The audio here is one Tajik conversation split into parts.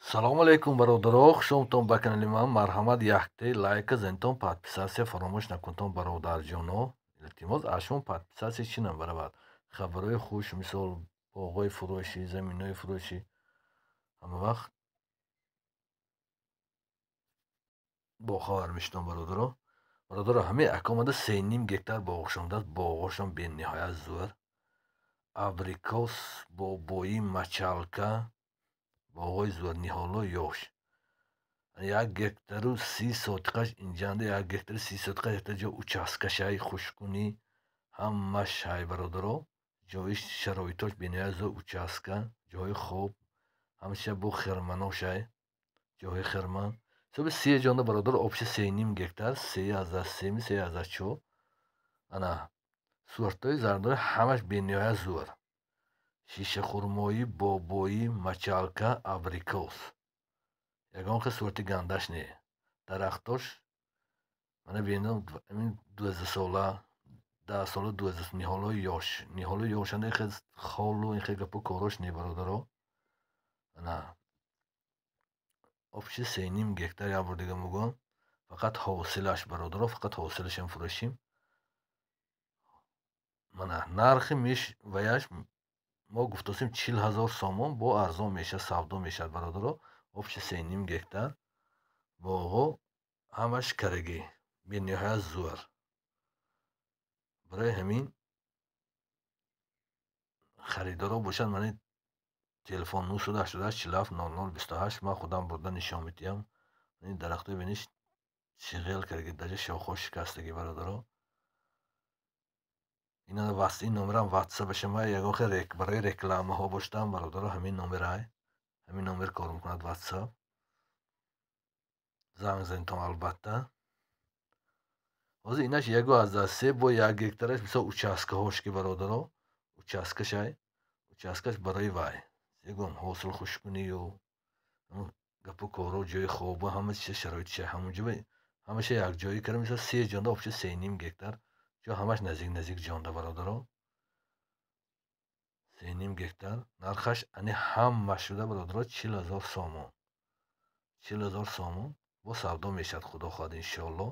Салому алейкум, бародаро, хушомтон ба канали ман. Марҳамат, яктаи лайка зентон, подписаться фаромӯш накунтон, бародарҷоно. Илтимос, аз шумо подписаться чӣ набаравад? Хабарҳои хуш, мисол боғҳои фурӯшӣ, заминҳои фурӯшӣ ҳама вақт бохабар мешудам, бародаро. Бародаро, ҳамин ака омада 3,5 гектар боғ шомдааст. Боғҳошон бениҳоят зӯр. Абрикос, бобоӣ, мачалка, боғҳои зӯр, ниҳолҳои ёш. 1 гектару 30 сотиқаш инҷанда, 1 гектару 30 сотиқаш якта ҷо участкашай, хушкунӣ, ҳамаш ҳай, бародаро. Ҷои шароитош бениҳоят зӯр, участка, ҷои хоб, ҳамаша бо хирманошай, ҷои хирман. Ҳисоби се ҷонда, бародаро, общий 3,5 гектар, 3,3, 3,4. Ана суртҳои зардолӣ ҳамаш бениҳоят зӯр. Шишахурмоӣ, бобоӣ, мачалка, абрикос. Ягон хел сурти гандаш не. Дарахтош мана бинам, ҳамин 12 сола, 10 сола, 12 ниҳолҳои ёш. Ниҳолҳои ёшанда хел холу ин хел гапу корош не, бародаро. Ана общий 3,5 гектар, як бор дига мегӯям, фақат ҳосилаш, бародаро, фақат ҳосилашам фурӯшем. Мана нархи меш ваяш мо гуфтосем 40 ҳазор сомон, бо арзон мешавад, савдо мешавад, бародаро. Общий 3,5 гектар боғҳо ҳамаш карагӣ, бениҳоят зӯр. Барои ҳамин харидоро бошад, мани телефон 988 47 00 28, ман худам бурда нишон медиҳам. Ин дарахтҳои биниш шиғел карагӣ, даже шохҳо шикастагӣ, бародаро. Ин номерам ватсапаша, ман ягон хел барои рекламаҳо бошадам, бародаро, ҳамин номерай. Ҳамин номер кор мекунад ватсап. Занг занитон албатта. Ҳозир инаш 1,3 бо 1 гектараш, мисол участкаҳош ки, бародаро, участкашай, участкаш барои вай. Ягон ҳосил хушкунию гапу коро, ҷои хобу ҳама чиз шароитша ҳамонҷо ҳамаша якҷоӣ кардам, мисол се ҷонда, общий 3,5 гектар. Ҷо ҳамаш наздик наздик ҷонда, бародаро. 3,5 гектар нархаш ани ҳама шуда, бародаро, 40 ҳазор сомон. 40 ҳазор сомон бо савдо мешавад, худо хоҳад, иншоалло.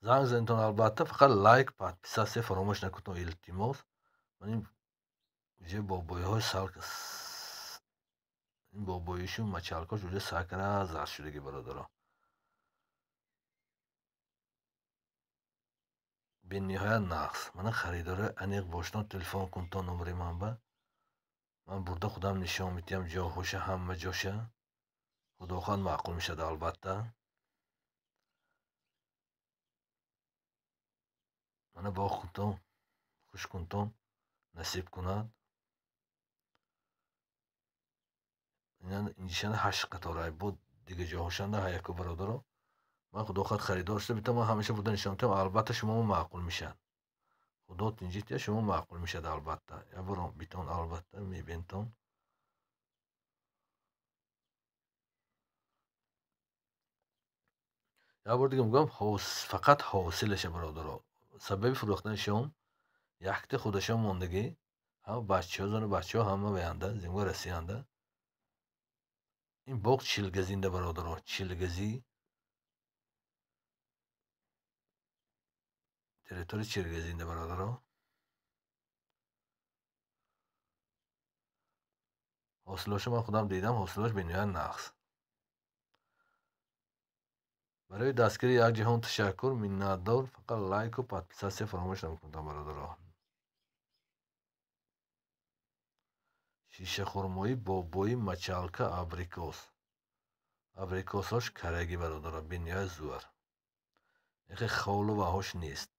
Занг занитон албатта, фақат лайк, подписаться фаромӯш накунтон, илтимос. Ман ин уже бобоиҳои сал, ин бобоишу мачалкош уже сакра зард шудагӣ, бародаро. Бениҳоят нағз. Мана харидорои аниқ бошадон, телефон кунтон номери манба. Ман бурда худам нишон медиҳам ҷоҳоша, ҳама ҷоша. Худо хоҳад, маъқул мешавад албатта. Мана боғ кунтон, хуш кунтон, насиб кунад. Инҷишанда 8 қаторай, бо дига ҷоҳошанда ҳаяку, бародаро. Ман худо хоҳад харидор шуда битам, ман ҳамеша бурда нишон медиҳам, албатта шумо маъқул мешавад. Худо тинҷӣ тия, шумо маъқул мешавад албатта. Як бор битон албатта мебинтон. Як бор дига мегӯям, фақат ҳосилаша, бародаро. Сабаби фурӯхтани шом якта худашон мондагӣ, ҳама бачаҳо, зану бачаҳо ҳама ваянда, зимга расиянда. Ин боғ чилгазинда, бародаро, чилгазӣ, территория чилгазинда, бародаро. Ҳосилошо ман худам дидам, ҳосилош бениҳоят нағз. Барои дастгирӣ як ҷаҳон ташаккур, миннатдор. Фақат лайку подписаться фаромӯш накунтон, бародаро. Шишахурмоӣ, бобоӣ, мачалка, абрикос. Абрикосҳош карагӣ, бародаро, бениҳоят зӯр. Яхе холу ваҳош нест.